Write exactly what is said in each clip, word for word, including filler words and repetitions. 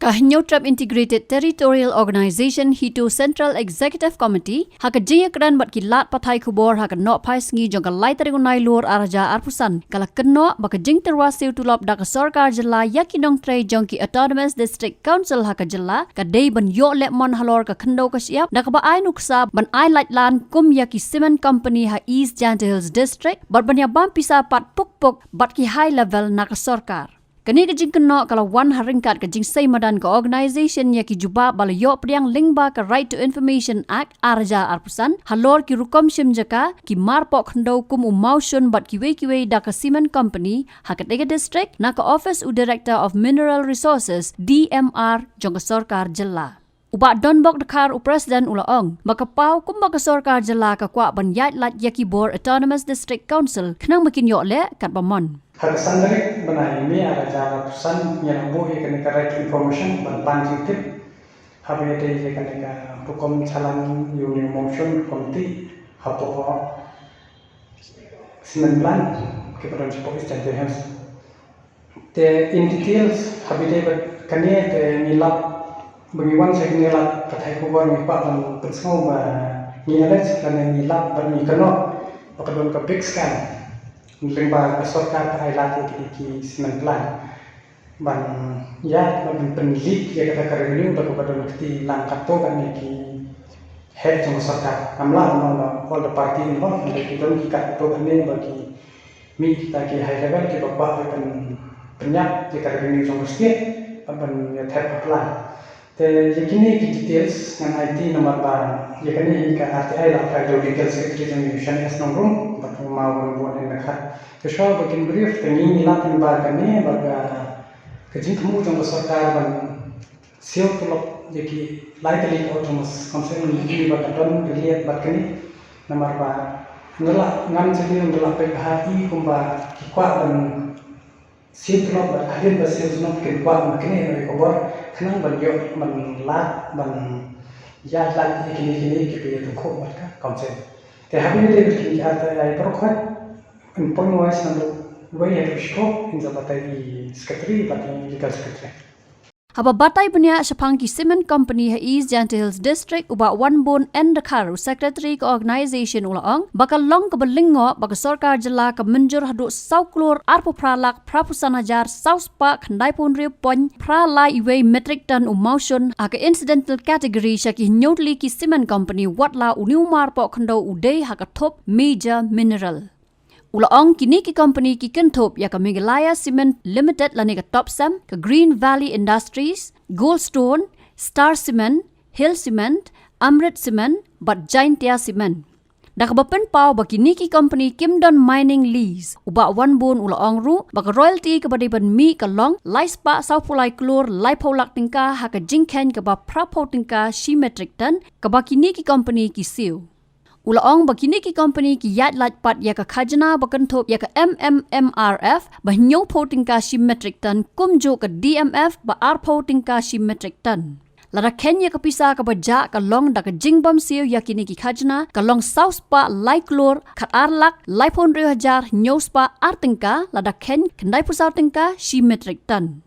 A Hynñiewtrep Integrated Territorial Organization HITO Central Executive Committee, ha ka jingïakren bad ki lad pathai khubor ha ka Nohphaisngi jong ka lai tarik u Nailur ar hajar arphew san, ka la kynnoh ba ka jingtyrwa siew tulop da ka sorkar jylla ïa ki nongtrei jong ki Autonomous District Council ha ka jylla ka dei ban ïoh lehmon halor ka khyndew ka shyiap, da kaba ai nuksa ban ai laitlan kum ïa ki cement company ha East Jaintia Hills District bad ban ïabam pisa pat pukpuk bad ki high level na ka sorkar. Kane ka jingkynnoh ka la wan ha ryngkat ka jingsei madan ka organisation ïa ki jubab ba la ïoh pdiang lyngba ka Right to Information Act ar hajar arphew san halor ki rukom shim jaka, ki marpoh khyndew kum u mawshun bad kiwei kiwei da ka cement company ha katei ka district, na ka office u Director of Mineral Resources, DMR, jong ka sorkar jylla. U Bah Donbok Dkhar, u President, u la ong ba ka paw kumba ka sorkar jylla ka kwah ban ïaid lait ïa ki bor Autonomous District Council khnang ba kin ïoh leh katba mon. Ha ka san tarik bnai May ar hajar arphew san ngi la buh ïa kane ka Right to Information ban pan jingtip haba ïadei ïa kane ka rukom shalan ïa une u mawshun rukom tih hapoh cement plant kiba don shapoh East Jaintia Hills. Te in details haba ïadei bad kane te ngi lap, ba ngi wan sha kane lad pathai khubor ngi kwah ban pynsngew ba ngi allege lane ngi lap bad ngi kynnoh ba ka don ka big scam lyngba ka sorkar ka ai lad ïa kine ki cement plant ban ïa ban pynleak ïa kata ka revenue da kaba don kti lang katto katne ki heh jong ka sorkar. Ngam lah ban ong ba all the party involved, hynrei ki don ki katto katne ba ki mih kita ki high level kiba kwah ban pyn pynïap ïa ka revenue jong ka state bad ban ïa thep ha plant. Te ïa kine ki details ngan aiti namar ba ïa kane hi ka RTI la file da u Legal Secretary jong ngi u Shane S Nongrum bad u Mawrynbun N Dkhar. Te shuwa ba kin brief te ngi ngi lap lyngba kane ba ka ka jingthmu jong ka sorkar ban siew tulop ïa ki lai tylli ki Autonomous Council ngi ïohi ba ka don relate bad kane namar ba ynda la ngan sngewthuh ynda la peit bha i kumba ki kwah ban siew tulop bad hadien ba siew tulop kin kwah ban kane na ka bor khnang ban ïoh ban lad ban ïaid lad ïa kine kine kiba ïatyngkhuh bad ka council. Te haba ïadei bad kine ki ar tylli ai baroh khoit in point wise ngan duh wei haduh shiphew in sa batai i secretary bad i legal secretary. Haba batai bniah shaphang ki cement company ha East Jaintia Hills District, u Bah Wanbun N Dkhar, u Secretary ka organisation, u la ong ba ka long kaba lyngngoh ba ka sorkar jylla ka mynjur haduh saw klur arphew phra lak phraphew san hajar saw spah khyndaiphew hynriew point phra lai iwei metric ton u mawshun ha ka incidental category sha ki hynñiew tylli ki cement company, wat la une u marpoh khyndew u dei ha ka thup major mineral. U la ong kine ki company ki kynthup ïa ka Meghalaya Cement Limited lane ka Topcem, ka Green Valley Industries, Goldstone, Star Cement, Hill Cement, Amrit Cement bad Jaintia Cement. Da kaba pynpaw ba kine ki company kim don mining lease, u Bah Wanbun u la ong ruh ba ka royalty kaba dei ban mih ka long lai spah sawphew lai klur laiphew lak tyngka ha ka jingkheiñ kaba phraphew tyngka shi metric ton kaba kine ki company ki siew. U la ong ba kine ki company ki ïaid lait pat ïa ka khajna ba kynthup ïa ka MMMRF ba hynñiewphew tyngka shi metric ton, kumjuh ka DMF ba arphew tyngka shi metric ton. Lada kheiñ ïa ka pisa kaba jah ka long da ka jingbym siew ïa kine ki khajna ka long saw spah lai klur khatar lak laiphew hynriew hajar hynñiew spah ar tyngka, lada kheiñ khyndaiphew saw tyngka shi metric ton.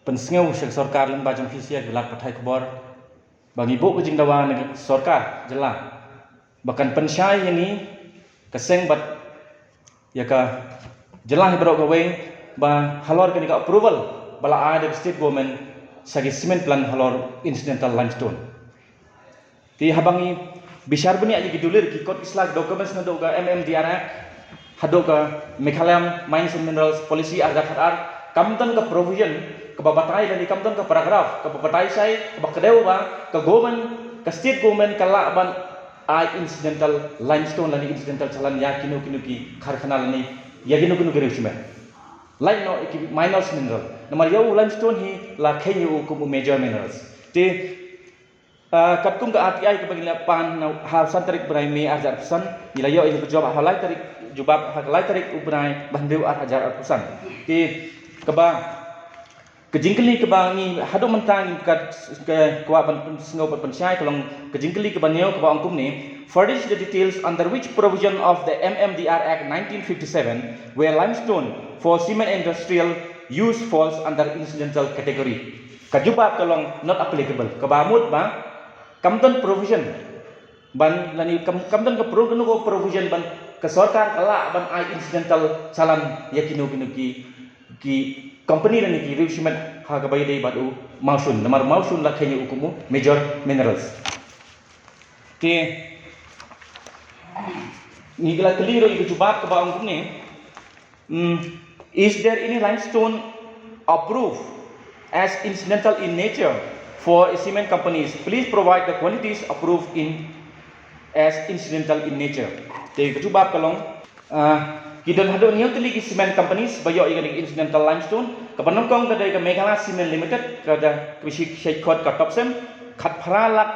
Pynsngew sha ka sorkar lyngba jong phi sha ki lad pathai khubor ba ngi buh ka jingdawa na ka sorkar jylla ba kan pynshai ïa ngi ka seng bad ïa ka jylla hi baroh kawei ba halor kane ka approval ba la ai da ka state government sha ki cement plant halor incidental limestone. Te haba ngi bishar bniah ïa ki dulir ki kot ki sla ki documents naduh ka MMDR Act haduh ka Meghalaya Mines and Minerals Policy ar hajar khatar, kam don ka provision kaba batai lane kam don ka paragraph kaba batai shai kaba kdew ba ka government, ka state government ka lah ban ai incidental limestone lane incidental shalan ïa kino kino ki karkhana lane ïa kino kino ki riew shimet. Lait noh ïa ki minerals mineral. Namar ïa u limestone hi la kheiñ ïa u kum u major minerals. Te Ah, katkum ka RTI kaba ngi la pan na ha san tarik bnai May ar hajar arphew san, ngi la ïoh ïa ka jubab ha lai tarik, jubab ha ka lai tarik u bnai ba hynriew ar hajar arphew san. Te kaba ka jingkylli kaba ngi haduh mynta ngi ka, ka kwah ban pynsngew ban pynshai ka long ka jingkylli kaba hynñiew kaba ong kumne: Furnish the details under which provision of the MMDR Act nineteen fifty-seven where limestone for cement industrial use falls under incidental category. Ka jubab ka long not applicable. Kaba mut ba kam don provision ban, lane kam, kam don ka pro-, kano ka provision ban ka sorkar ka lah ban ai incidental challan ïa kino kino ki, ki company lane ki riew shimet ha kaba ïadei bad u mawshun. Namar mawshun la kheiñ ïa u kum u major minerals. Te ngi la kylli ruh ïa ka jubab kaba ong kumne. Hmm, is there any limestone approved as incidental in nature for cement companies? Please provide the quantities approved in as incidental in nature. Te ka jubab ka long, ah, ki don haduh hynñiew tylli ki cement companies ba ïoh ïa ka incidental limestone. Kaba nyngkong ka dei ka Meghalaya Cement Limited, ka da ka shi shai khot ka Topcem, khatphra lak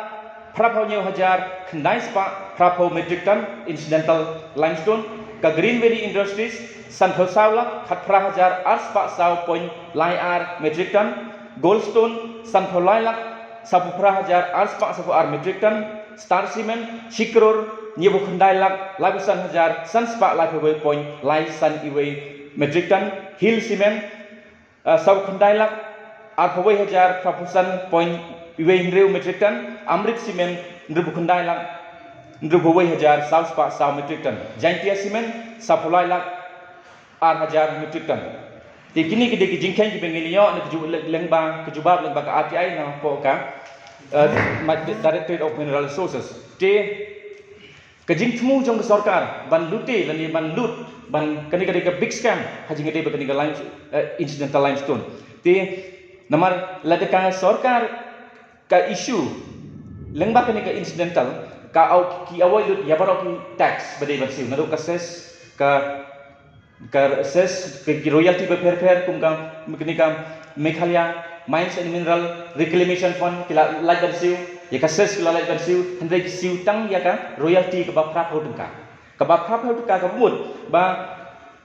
phraphew hynñiew hajar khyndai spah phraphew metric ton incidental limestone. Ka Green Valley Industries, sanphew saw lak khatphra hajar ar spah saw point lai ar metric ton. Goldstone, sanphew lai lak sawphew phra hajar ar spah sawphew ar metric ton. Star Cement, shi klur hynñiewphew khyndai lak laiphew san hajar san spah laiphew wei point lai san wei metric ton. Hill Cement, ah, sawphew khyndai lak arphew wei hajar phraphew san point wei hynriew metric ton. Amrit Cement, hynriewphew khyndai lak hynriewphew wei hajar saw spah saw metric ton. Jaintia Cement, sawphew lai lak ar hajar metric ton. Te kine ki dei ki jingkheiñ kiba ngi la ïoh na ka ju-, lyngba ka jubab lyngba ka R T I na pdeng ka, eh, ma-, Directorate of Mineral Resources. Te ka jingthmu jong ka sorkar ban lute lane ban lut ban, kane ka dei ka big scam ha jingïadei bad kane ka lime-, eh, incidental limestone. Te namar lada ka sorkar ka issue lyngba kane ka incidental, ka aw-, ki avoid lut ïa baroh ki tax ba dei ban siew, naduh ka cess, ka, ka cess, ka, ki royalty bapher bapher kum ka, kane ka Meghalaya Mines and Mineral Reclamation Fund ki la lait ban siew, ïa ka cess ki la lait ban siew, hynrei ki siew tang ïa ka royalty kaba phraphew tyngka. Kaba phraphew tyngka ka mut ba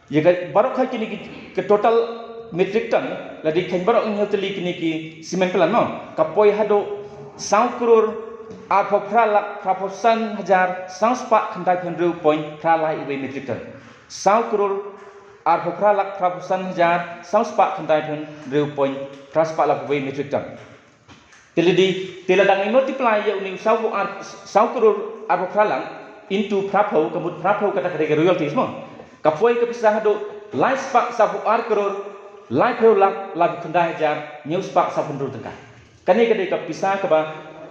ïa ka baroh kane ki, ka total metric ton, lada kheiñ baroh hynñiew tylli kine ki cement plant, no, ka poi haduh saw klur arphew phra lak phraphew san hajar saw spah khyndaiphew hynriew point phra lai wei metric ton. Saw klur arphew phra lak phraphew san hajar saw spah khyndaiphew hynriew point phra spah lai wei metric ton. Te lada, te lada ngi multiply ïa une u saw ar, saw klur arphew phra lak into phraphew, ka mut phraphew kata ka dei ka royalties, mo. Ka poi ka pisa haduh lai spah sawphew ar klur laiphew lak laiphew khyndai hajar hynñiew spah sawphew hynriew tyngka. Kane ka dei ka pisa kaba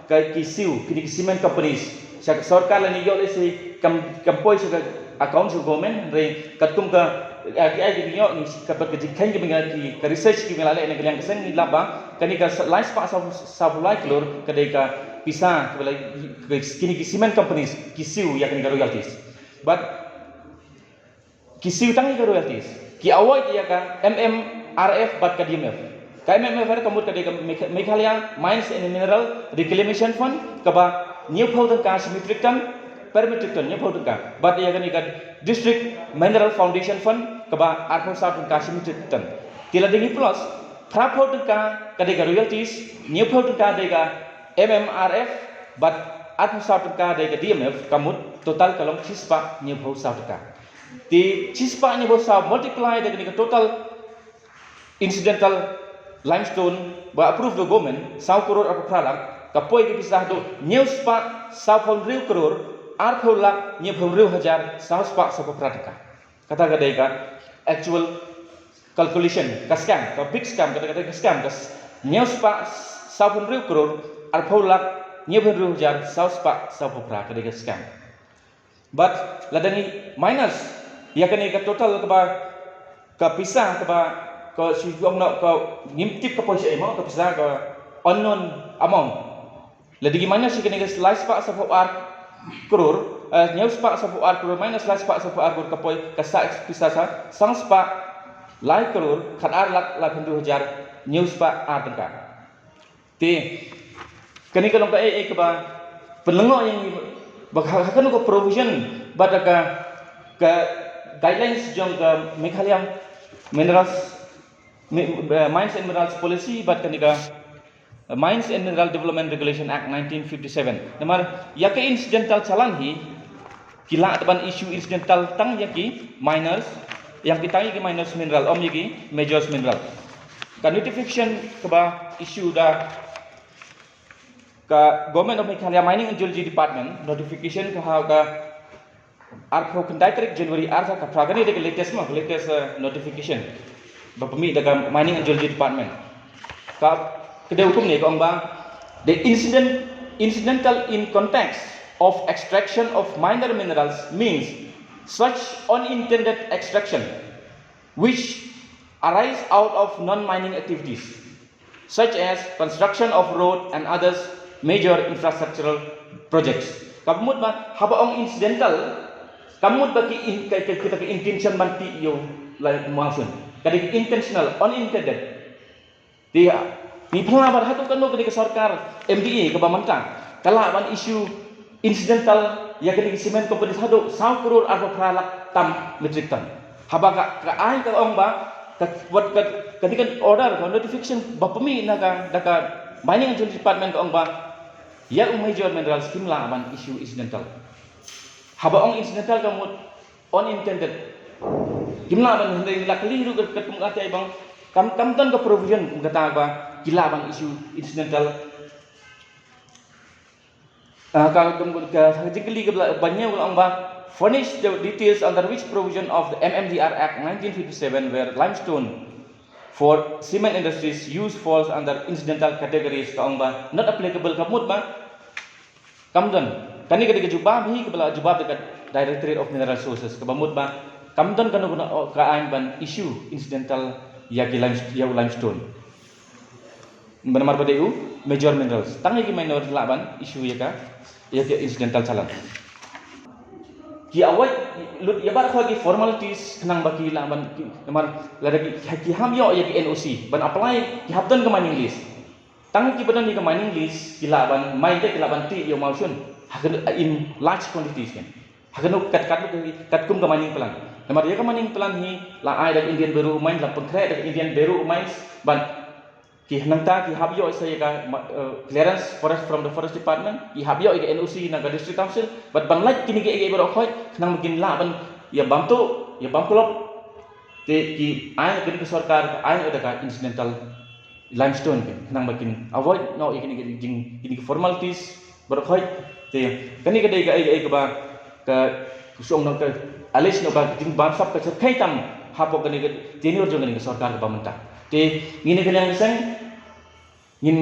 ka, ki siew, kine ki cement companies sha ka sorkar lane ïoh lehse kam, kam poi sha ka account sha ka government, hynrei katkum ka, eh, ki ai ki ïoh ni, ka, ka jingkheiñ kiba ngi, ki, ka research kiba ngi la leh na ka liang ka seng, ngi lap ba kane ka sa-, lai spah saw, sawphew lai klur ka dei ka pisa kaba la, ka, kine ki cement companies ki siew ïa kane ka royalties. Bad ki siew tang ïa ka royalties, ki avoid ïa ka M M R F bad ka D M F. Ka M M R F ka mut ka dei ka Megh-, Meghalaya Mines and Mineral Reclamation Fund, kaba hynñiewphew tyngka shi metric ton per metric ton, hynñiewphew tyngka. Bad ïa kane ka District Mineral Foundation Fund, kaba arphew saw tyngka shi metric ton. Te lada ngi plus, phraphew tyngka ka dei ka royalties, hynñiewphew tyngka dei ka M M R F, bad arphew saw tyngka dei ka D M F, ka mut total ka long shispah hynñiewphew saw tyngka. Te shispah hynñiewphew saw multiply da kane ka total incidental limestone ba approve da government, saw klur arphew phra lak, ka poi ka pisa haduh hynñiew spah sawphew hynriew klur arphew lak hynñiewphew hynriew hajar saw spah sawphew phra tyngka. Kata ka dei ka actual calculation, ka scam, ka big scam, kata ka dei ka scam, ka s-, hynñiew spah sawphew hynriew klur arphew lak hynñiewphew hynriew hajar saw spah sawphew phra, ka dei ka scam. Bad lada ngi minus ïa kane ka total kaba, ka pisa kaba, ka shu ong noh ka ngim tip ka poi shaei mo, ka pisa ka unknown amount. Lada ngi minus ïa kane ka lai spah sawphew ar klur, eh, hynñiew spah sawphew ar klur minus lai spah sawphew ar klur ka poi ka sah pisa sa, san spah lai klur khatar lak laiphew hynriew hajar hynñiew spah ar tyngka. Te kane ka long kaei kaei kaba pynlyngngoh ïa ngi ba ha, ha kano ka provision bad ka, ka guidelines jong ka Meghalaya Minerals, Mi-, eh, Mines and Minerals Policy bad kane ka, eh, Mines and Mineral Development Regulation Act nineteen fifty-seven. Namar ïa ka incidental challan hi, ki lah ban issue incidental tang ïa ki minors, ïa ki tang ïa ki minors mineral, ym ïa ki majors mineral. Ka notification kaba issue da ka Government of Meghalaya Mining and Geology Department, notification ka ha ka arphew khyndai tarik January ar hajar arphew phra, kane dei ka latest mo, ka latest, eh, notification ba pynmih da ka Mining and Geology Department. Ka, ka dei hukum ne ka ong ba, the incident, incidental in context of extraction of minor minerals means such unintended extraction which arise out of non-mining activities, such as construction of road and others major infrastructural projects. Ka mut ba haba ong incidental, ka mut ba ki in, ka, ka, kita ka intention ban tih ïa u la mawshun. Ka dei intentional, unintended. Te, ni pynlong ba haduh katno kane ka sorkar M D A kaba mynta ka lah ban issue incidental ïa kane ka cement company haduh saw klur arphew phra lak tam metric ton. Haba ka, ka aiñ ka ong ba ka, wat ka, kane ka order, ka notification ba pynmih na ka, da ka Mining and Geology Department ka ong ba ïa u major minerals kim lah ban issue incidental. Haba ong incidental ka mut unintended. Kim lah ban, hynrei la kylli ruh ka, ka kum ka te bang kam, kam don ka provision kum kata ba ki lah ban issue incidental. Ah, ka, ka, ka, ka jingkylli ka ba, ba hynñiew ka ong ba, furnish the details under which provision of the M M D R Act nineteen fifty-seven where limestone for cement industries use falls under incidental categories. Ka ong ba not applicable, ka mut ba kam don. Kane ka dei ka jubab hi kaba la jubab da ka Directorate of Mineral Resources, kaba mut ba kam don kano kano ka aiñ ban issue incidental ïa ki lime, ïa u limestone. Namar ba dei u major minerals. Tang ïa ki minor lah ban issue ïa ka, ïa ki incidental challan. Ki avoid, lut ïa baroh ki formalities khnang ba ki lah ban, ki, namar lada ki, ki hap ïoh ïa ki N O C ban apply, ki hap don ka mining lease. Tang kiba don ïa ka mining lease ki lah ban mine te, ki lah ban tih ïa u mawshun ha ka, in large quantities kan. Ha kano kat, kat, katkum ka mining plan. Namar ïa ka mining plan hi la ai da ka Indian Bureau of Mines, la pynkhreh da ka Indian Bureau of Mines, bad ki nangta ki hap ïoh sa ïa ka ma-, eh, clearance forest from the Forest Department, ki hap ïoh ïa ka N O C na ka District Council, bad ban lait kine kiei kiei baroh khoit khnang ba kin lah ban ïa bam tuh, ïa bam klop. Te ki aiñ kane ka sorkar, aiñ da ka incidental limestone kan, khnang ba kin avoid noh ïa kine ki jing, kine ki formalities baroh khoit. Te kane ka dei ka, eh, eh, kaba ka, ka song noh ka allege noh ba ka jingbamsap ka syrkhei tam hapoh kane ka tenure jong kane ka sorkar kaba mynta. Te ngin ïa ka liang ka seng ngin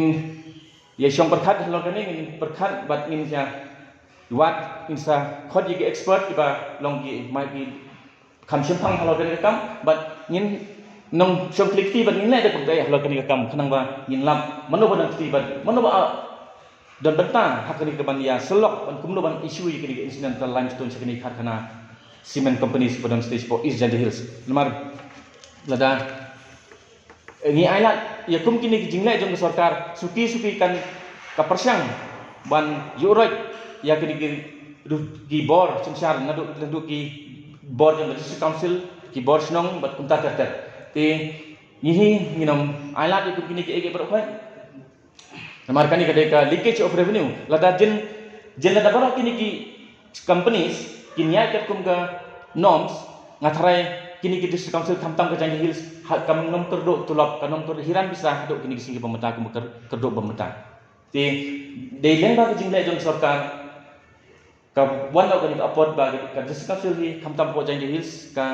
ïa shong pyrkhat halor kane, ngin pyrkhat bad ngin ïa wad, ngin sa khot ïa ki expert kiba long ki, ma ki kham shemphang halor kane ka kam, bad ngin nang shong kylli kti bad ngin leh da kumta halor kane ka kam, khnang ba ngin lap mano ba nang kti bad mano ba, ah, don bynta ha kane ka ban ïa sylloh ban kumno ban issue ïa kane ka incidental limestone sha kane ka karkhana cement companies ba don stage four East Jaintia Hills. Namar lada ngi ailad ïa kum kine ki jingleh jong ka sorkar, suki suki kan ka pyrshang ban ïuhroit ïa kine ki, ki bor synshar, naduh, naduh ki bor jong ka District Council, ki bor shnong bad kumta ter ter. Te ngi hi ngin ym ailad ïa kum kine kiei kiei baroh khoit. Namar kane ka dei ka leakage of revenue. Lada jin, jin lada baroh kine ki companies kin ïaid katkum ka norms, nga tharai kine ki District Council khamtam ka Jaintia Hills, ha, kam nym kyrduh tulop, kam nym kyrduh hiran pisa haduh kine ki sngi ba mynta kum ba kyr-, kyrduh ba mynta. Te dei lyngba ka jingleh jong sorkar ka wan noh kane ka apot ba ka District Council hi khamtam hapoh Jaintia Hills ka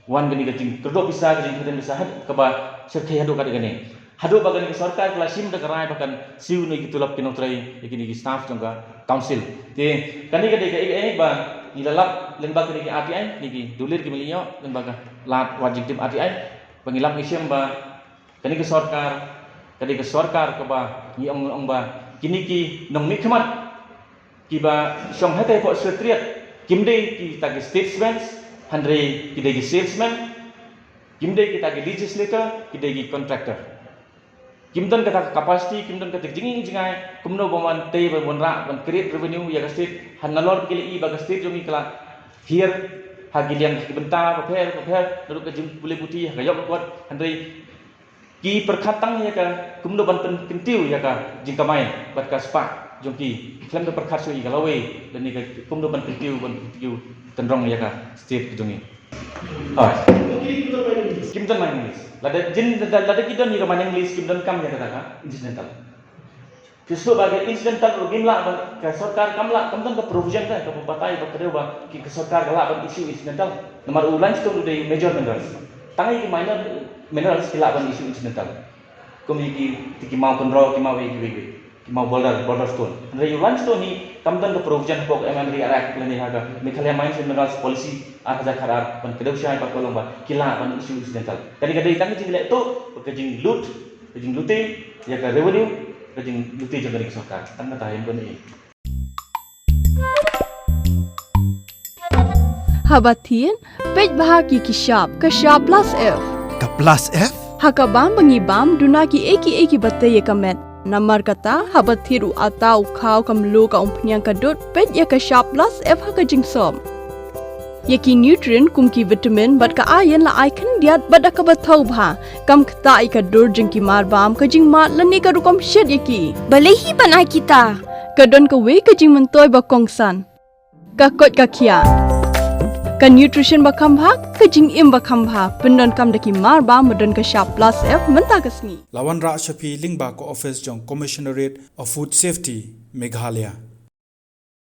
wan kane ka jingkyrduh pisa, ka jingkyrduh pisa haduh kaba syrkhei haduh katei kane. Haduh ba kane ka sorkar ka la shim da ka rai ba kan siew noh ïa ki tulop ki nongtrei ïa kine ki staff jong ka council. Te kane ka dei kaei kaei ba ngi la lap lyngba kine ki R T I, kine ki dulir ki mih ïoh lyngba ka lad wad jingtip R T I, ba ngi lap ngi shem ba kane ka sorkar ka dei ka sorkar kaba ngi ong, ong ba kine ki nongmihkhmat kiba shong hatai hapoh Secretariat kim dei kita ki statesmen, hynrei ki dei ki salesmen, kim dei kita ki legislator, ki dei ki contractor. Kim don kata ka capacity, kim don kata ka jingïeng jngai kumno ba wan tei, ba wan rah, ban create revenue ïa ka state. Hynrei nalor ba ki la ïohi ba ka state jong ngi ka la hiar ha ki liang ki bynta bapher bapher, naduh ka jingpule puthi ha ka ïoh ka kot, hynrei ki pyrkhat tang ïa ka kumno ban pynkyntiew ïa ka jingkamai bad ka spah jong ki, khlem da pyrkhat shuh ïa ka lawei lane ka kumno ban kyntiew, ban kyntiew tynrong ïa ka state ka jong ngi. Hooid. Kim don mining lease. Lada jin lada lada ki don ïa ka mining lease kim donkam ïa kata ka incidental. Ki shu ba ka incidental ruh kim lah ba ka sorkar kam lah kam don ka provision ka ka batai ba ka dei ba ki ka sorkar ka lah ban issue incidental. Namar u limestone u dei major minerals. Tang ïa ki minor minerals ki lah ban issue incidental. Kum ïa ki ti ki maw kynroh ki maw ïa ki wei wei. Ki maw boulder, boulder stone. Hynrei u limestone hi kam don ka provision hapoh M M R D R Act lane ha ka Meghalaya Mines and Minerals Policy ar hajar khatar ban kdew shai ba ka long ba ki lah ban issue incidental. Kane ka dei tang ka jingleh tuh ba ka jinglut, ka jinglute ïa ka revenue, ka jinglute jong ka sorkar. Tang kata ïa ka ni. Haba thied, peit bha ki ki shap, ka shap plus F. Ka plus F? Ha ka bam ba ngi bam, duna ki ei ki ei ki ba tei ïa ka met. Namar kata, haba thied u ata, u khaw, ka mluh, ka umphniang, ka dud, peit ïa ka shap plus F ha ka jingsop. Ïa ki nutrient kum ki vitamin bad ka iron la ai khyndiat bad da kaba thaw bha. Kam ktah ïa ka dur jong ki mar bam, ka jingmad lane ka rukom shet ïa ki. Balei hi ban ai kita? Ka don kawei ka jingmyntoi ba kongsan. Ka koit ka khiah. Ka nutrition ba kham bha, ka jingim ba kham bha. Pyndonkam da ki mar bam ba don ka shap plus F mynta ka sngi. La wanrah sha phi lyngba ka office jong Commissionerate of Food Safety, Meghalaya.